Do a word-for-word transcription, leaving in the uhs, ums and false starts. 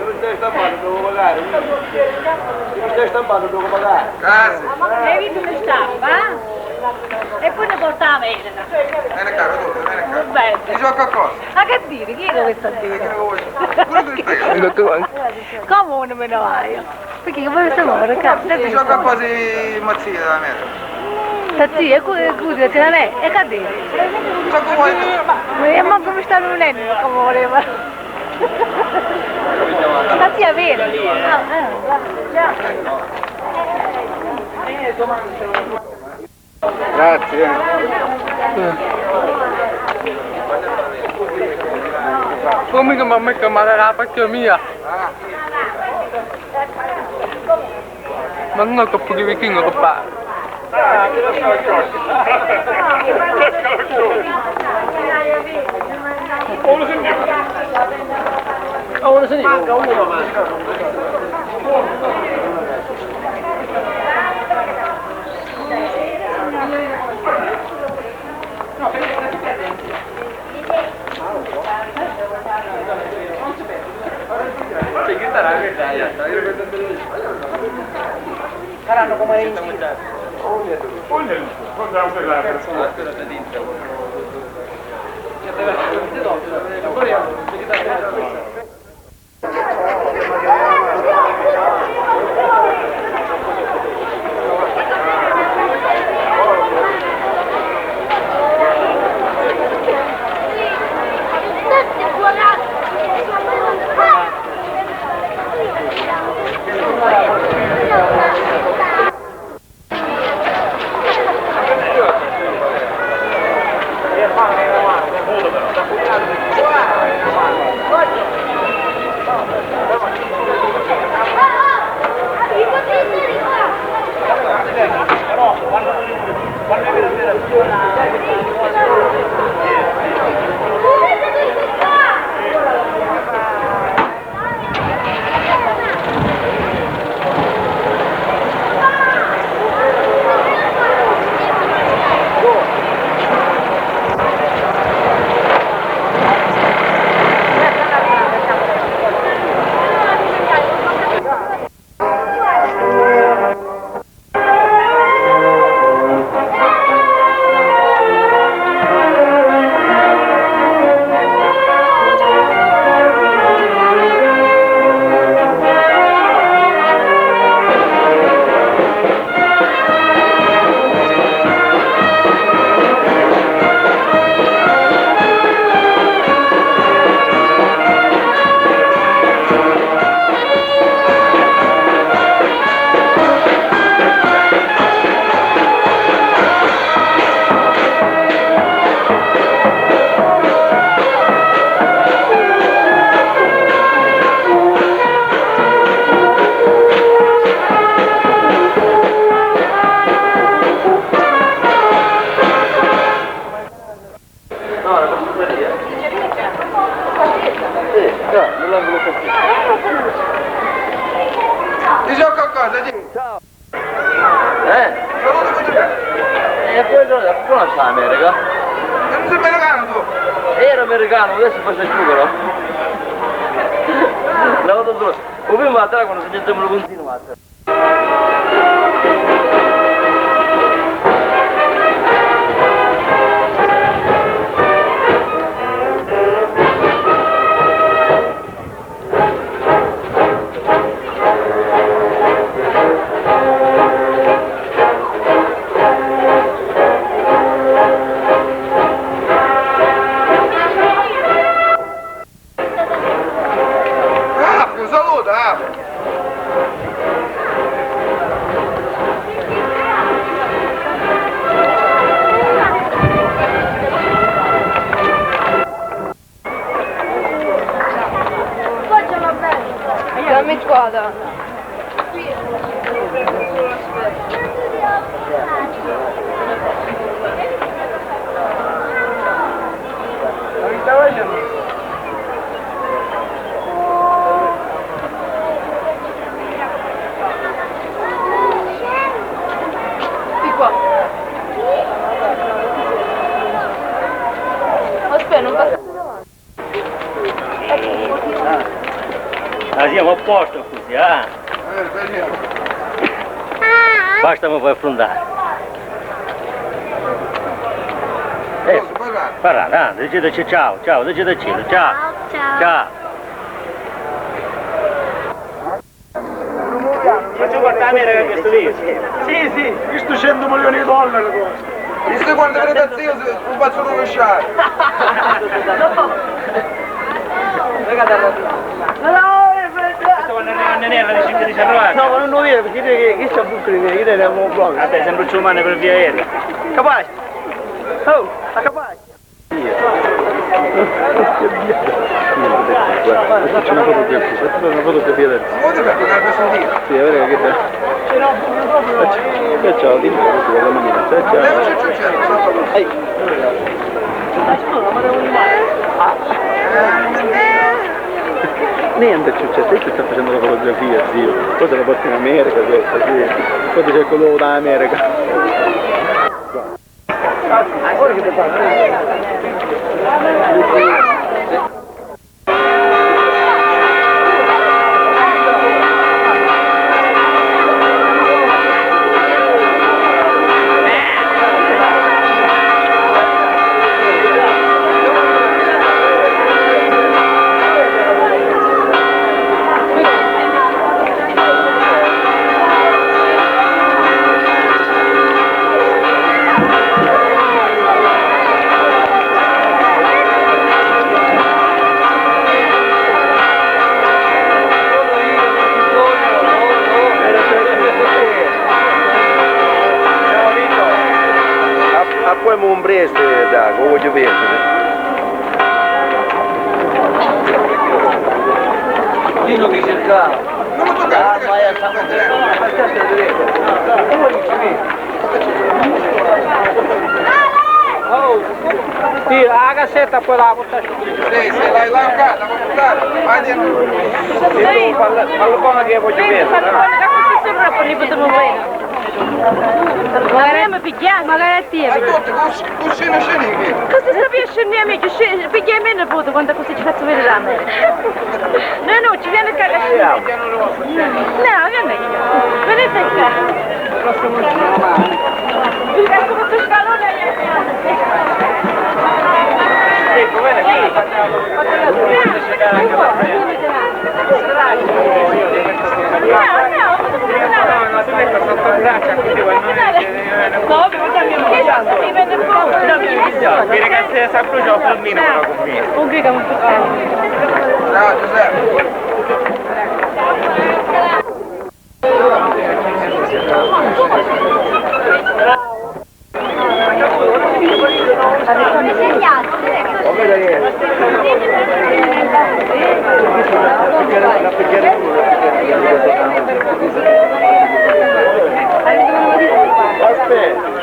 Mi stai stampando, devo pagare. Mi stai stampando, devo pagare. Grazie. Hai visto che stampa? E poi ne porta a vendere. Vieni qua, Rodolfo, vieni qua. Vabbè. Ti gioco a cosa? Ma che dire? Chi è che sta a dire? Che ne vuoi? Pure tu ti fai. Come non me ne vai? Perché che vuoi sapere? Ti gioco a cosa, mazzia della mia. Sta zia, cu-, cu-, ti non è? E che dire? Ciò che vuoi tu? Ma io manco mi sta lunendo, come voleva. Sta zia vera. Ah, ah, già. Grazie. Come che mi ha messo male la faccia mia? Ma no, che pure vicino che fa. Oh, lo senti? Manca uno, manca. Saranno come le incise. Sì, già, nell'angolo così. Dice qualcosa, dice. Ciao. Eh? E poi tu conosci l'America? Non sei americano tu? Ero americano, adesso faccio il giucolo. L'ho fatto solo. Lo prima a Dragono se ne sembra continuato. Ah, un saluto, ah! Dammi squadra. Di qua. A posto così, ah! Basta, mi puoi affrontare. Eh, parla, ah, diciteci ciao, ciao, diciteci ciao. Ciao, ciao. Ciao. Faccio portare a Merrica questo lì. Sì, sì. Questo cento milioni di dollari costa. Questo quando vede da zio, se lo faccio rovesciare. Questo quando arriva a Nenella dice che dice arrivato. No, ma non lo vedo, perché io che, che c'è bucco di me, io ne avevo un blog. Vabbè, sempre un ciumano per via aerea. Capace? Oh, ma capace? Faccio una fotografia, faccio una fotografia adesso. Sì, è vero che bello. Ciao, ciao, dimmi, ciao, ciao. Ehi. Niente, Ciuccia, te sta facendo la fotografia, zio. Poi te la porti in America questa, sì. Poi ti cerco l'uovo da America. A, a poi mi un presti, dai, che voglio vedere. Io mi cercavo. Ah, ma è stato... Oh, sì, la cassetta poi la porta su. Sì, sì, l'hai lanciata, ma guarda, ma... Sì, tu parla, parla buono che voglio vedere. Parla buono, che così solo poi ne potremo vedere. Magari mi pigliamo, magari a te. A tutti, così. Cuscinu sciniti. Cosa sapia scinni amici? Sci-, pigghia me nipote quanto così ci faccio vedere la me. No, no, ci viene qua la scinni. No, vieni qua. Venite qua. Ecco, vieni qui. No, no. Che ragazzi, sa brucia un filmino però con me. Ciao Giuseppe. Aspetta.